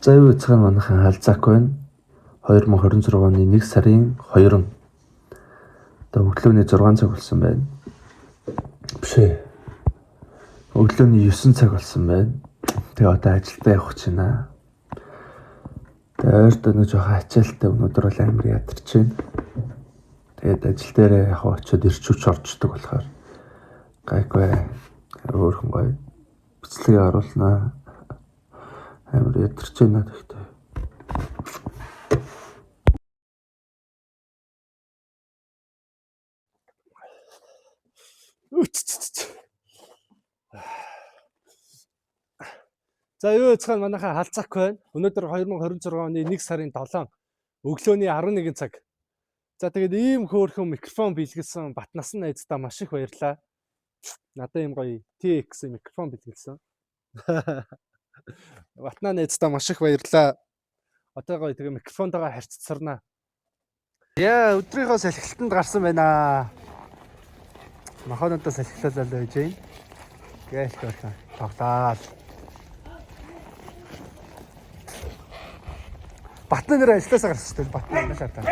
За юу эцэг манайхан Халзак байна. 2026 оны 1 сарын 2-нд. Одоо өглөөний 6 цаг болсон байна. Биш ээ. Өглөөний 9 цаг болсон байна. Тэгээ одоо ажилдаа явах гэж байна. Тэгээ ойрт өнөө жоохон ачаалттай өнөөдөр бол амар ядарч байна. Тэгээд ажил дээрээ яг очиод ирч хүч орчдөг болохоор гайгүй өөрхөн гоё бичлэгээ оруулнаа. Амар ядарч байна тэгтээ. За юу яцхан манайхаа Халзак байна. Өнөөдөр 2026 оны 1 сарын 7 өглөөний 11 цаг. За тэгээд ийм хөөрхөн микрофон бэлгэлсэн Батнасан найздаа маш их баярлалаа. Надад ийм гоё TX микрофон бэлгэлсэн. Батнаа найздаа маш их баярлалаа. Одоо гоё тэгээ микрофонтойгоо харьцсарнаа. Яа, өдрийнхөө салхилтанд гарсан байна. Махонодоо салхилуулаад байж байна. Гээл хөөрхөн тоглоал. Батны нэр ажилласаа гарсан шүү дээ. Батны нэр шатаа.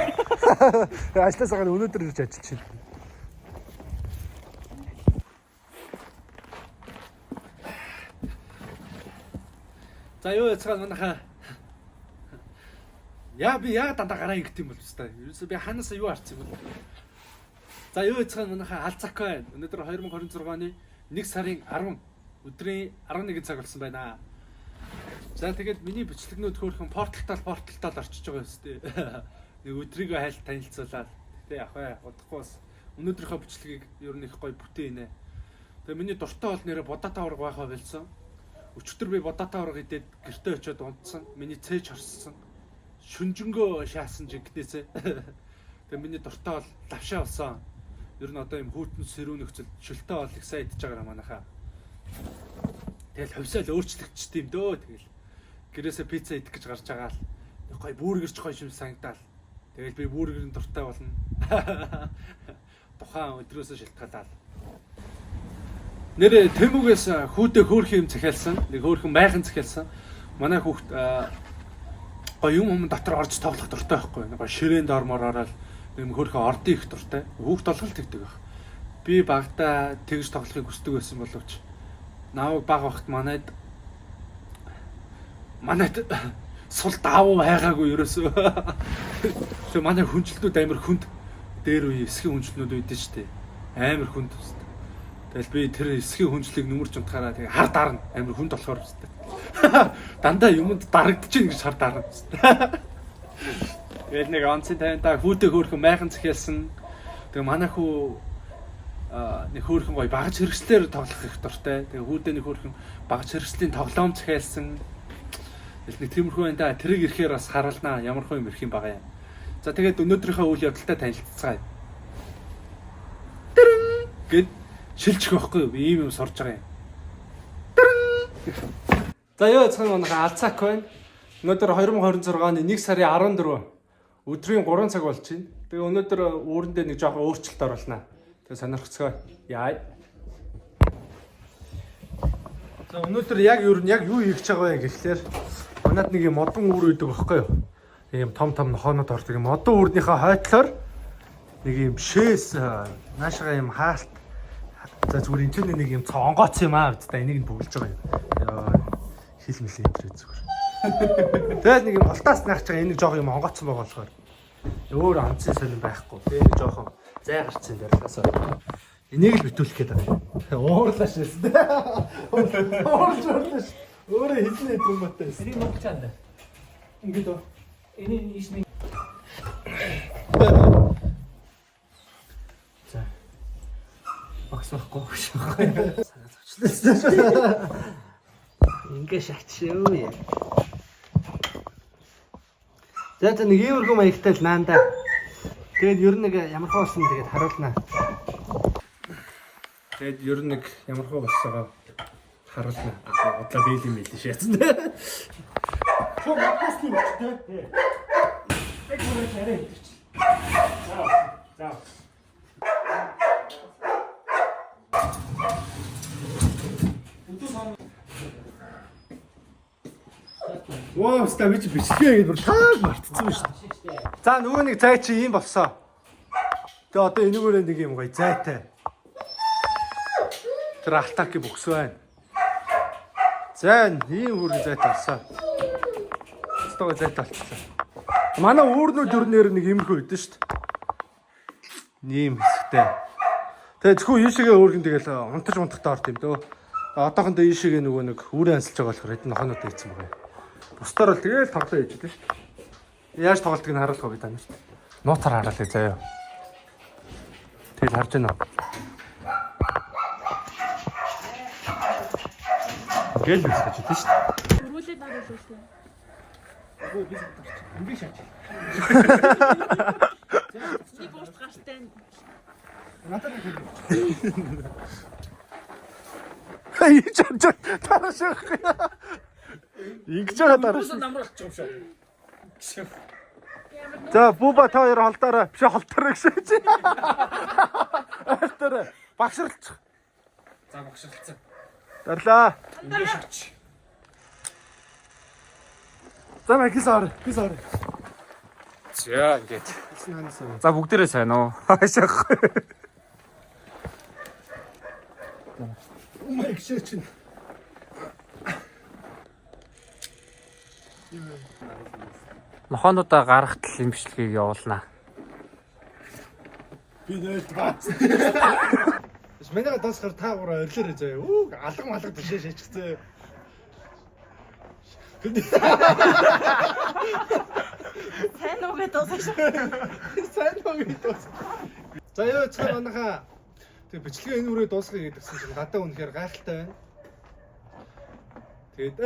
Ажилласаа гараад өнөөдөр ирж ажиллаж байна. За юу яцгаан манайхаа. Яа би яа дандаа гараа ингэт юм бол хэвээр. Ерөөсөө би ханаасаа юу харсан юм бол. За юу яцгаан манайхаа Халзак байна. Өнөөдөр 2026 оны 1 сарын 10 өдрийн 11 цаг болсон байна. За тэгээд миний бичлэгнүүд хөөрхөн порталтал орчиж байгаа юм шүү дээ. Нэг өдрийгөө хайлт танилцуулаад. Гэтэ яг бай удахгүй бас өнөөдрийнхөө бичлэгийг ер нь их гоё бүтээнэ. Тэгээ миний дуртай бол нэрэ будаатай ураг байхаа болсон. Өчигдөр би будаатай ураг идээд гэртээ очиод унтсан. Миний цээж хорссон. Шүнжэнгөө шаасан жинкнээсээ. Тэгээ миний дуртай бол лавшаа болсон. Ер нь одоо юм хүүтэн сэрүүн нөхцөл шөлтөө бол их сайн идэж байгаа манайхаа. Тэгэл хувьсаал өөрчлөгдчихдээ юм дөө тэгэл. Гэрээсээ пицца идэх гэж гарч байгаа л нэг гоё бургерч гоё юм санагдаал. Тэгэл би бургерын дуртай болно. Тухайн өдрөөсөө шалтгаалаад. Нэрээ Тэмүүгээс хүүдээ хөөрхөн юм захиалсан. Нэг хөөрхөн майхан захиалсан. Манай хүүхд гоё юм юм дотор орж тоглох дуртай байхгүй. Нэг гоё ширээнд ормоор ороод нэг хөөрхөн ордын их дуртай. Хүүхд тоглолт тэгдэг байх. Би багадаа тэгж тоглохыг хүсдэг байсан боловч намайг баг багт манайд сул давуу хайгаагүй ерөөсөө. Тэгээ манай хүнчлэлүүд амар хүнд дээр үе эсхийн хүнчлэлүүд үйдэн штэ. Амар хүнд үст. Тэгэл би тэр эсхийн хүнчлэлийг нүмерч унтахаараа тэгээ хар дарна. Амар хүнд болохоор үст. Дандаа юмд дарагдчихээн гэж хар дарна. Тэгэл нэг онцын 50 та хүүтэй хөөрхөн майхан захиалсан. Тэгээ манай хүү нэг хөөрхөн гоё багаж хэрэгслээр тоглох их дуртай. Тэгээ хүүдээ нэг хөөрхөн багаж хэрэгслийн тоглоом захиалсан. Тэгэл нэг тиймэрхүү байна да. Тэрийг ирэхээр бас харуулнаа. Ямар хөө юм ирэх юм байгаа юм. За тэгээд өнөөдрийнхөө үйл явдалтай танилцацгаая. Тэрэн гэд шилжих байхгүй юу? Би ийм юм сурж байгаа юм. Тэрэн. За юу яцхан манайхаа Алцак байна. Өнөөдөр 2026 оны 1 сарын 14 өдрийн 3 цаг болж байна. Тэгээ өнөөдөр үүрэндээ нэг жоохон өөрчлөлт оруулнаа. Тэгээ сонирхцгоо. Яа. За өнөөдөр яг юу нь яг юу хийж байгаа вэ гэхлээр манад нэг юм модон үүр үйдэг байхгүй юу? Ийм том том нохоонод ордог юм модон үүрнийхээ хойтлоор нэг юм шээс наашгаа юм хаалт. За зүгээр энэ ч нэг юм цонгооц юм аа бидтэй энийг нь бөглөж байгаа юм. Йоо хил мэлээ энэ зүгээр. Тэгэл нэг юм холтаас наах чага энийг жоох юм онгооцсон байгаа болохоор өөр онцын сонин байхгүй. Тэгээ нэг жоохон зай гарцсан барилгаасаа. Энийг л битүүлэх гээд байгаа юм. Уурлаа шээс. Уурлж уурлаа. Өөрөө хилнэ идэв батай. Энийг монголчаанд. Ингээд үү. Энийг иш нэг За. багс байхгүй гэж. Санаа зовчлаа. Ингээ шатшив яа. За за нэг иймэрхүү маягтай л наанда. Тэгээд ер нь нэг ямар хөө болсон тэгээд харуулнаа. Тэгээд ер нь нэг ямар хөө болсоогоо харуулнаа. Удлаа бээл юм байлээ шээцэн. Чо мапасны өчтэй. Яг бүрээ арай идэрч. За. За. Воо, ста би чи бичлэгээ гээд бүр тааг мартцсан шүү дээ. За нөгөө нэг зай чи ийм болсон. Тэгээ одоо энэгээрээ нэг юм гоё зайтай. Тэр алтаки бөхс байна. За ийм бүрэн зайтай болсон. Стог зайтай болчихсон. Манай үүрнүүд ер нь нэг иймэрхүү өгдөн шүү дээ. Ийм хэсэгтэй. Тэгээ зөвхөн ийшээгээ өөрхөн тэгэл унтаж унтахтаа орд юм дөө. Одоохондоо ийшээгээ нөгөө нэг үүрэн ансалж байгаа болохоор хэдэн нохонууд ийцэн байгаа юм. Бусдаар бол тэгэл тоглоо хийж дээ шүү дээ. Яаж тоглолтыг нь харуулах вэ би та нарт? Нууцаар харуулъя заяа. Тэгэл харж байна уу? Гэл үсгэж идэв шүү дээ. Өргүүлээд харуулсан. Ингээ шаач. Нэг урт гартай. Хийж авч тарааш. Ингэж байгаа тарааш. Намар болчих юм шүү. За буба та хоёр холдоорой. Биш холдоорой гэсэн чи. Айлтараа багшралчих. За богшилцсан. Дарлаа. Ингээ шаач. За маа гис ор. Гис ор. За ингээд. За бүгдээрээ сайн уу? Хаашаа. Умаа гişэ чинь. Нохоонуудаа гаргахтал юм бичлэгийг явуулнаа. Би нээлт бац. Манайга дуусахаар та гураа орилоорой заяа. Үу алга малга тишээ шийчихсэн. Сайн уу гэдэг дуусах. Сайн уу гэдэг дуус. За юу цаа манайхаа тэг бичлэгээ энэ үрээ дуусгая гэдгсэн чинь гадаа үнэхээр гайхалтай байна. Тэгээд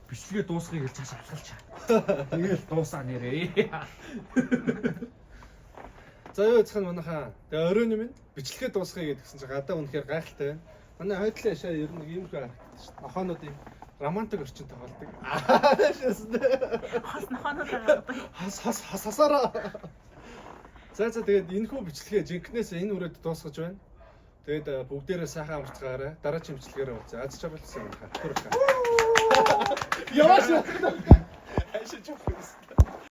Бичлэгээ дуусгая гэж цааш алгалчаа. Тэгэл дуусаа нэрээ. За юу цаа манайхаа тэгээ оройн минь бичлэгээ дуусгая гэдгсэн чинь гадаа үнэхээр гайхалтай байна. Манай хойдлын ашаа ер нь иймэрхүү харагддаг шүү дээ. Нохоонууд ийм романтик орчин тоглодог. Шээсэн. Хос нохооноо гаргадаг. Хас хас хас хасаараа. За за тэгээд энэхүү бичлэгээ жинкнээс энэ үрээд дуусгаж байна. Тэгээд бүгдээрээ сайхан амарцгаарай. Дараагийн бичлэгээрээ уулзъя. Аз жаргал гэсэн юм хаа. Түр хаа. Яваач. Хайшаа чухал.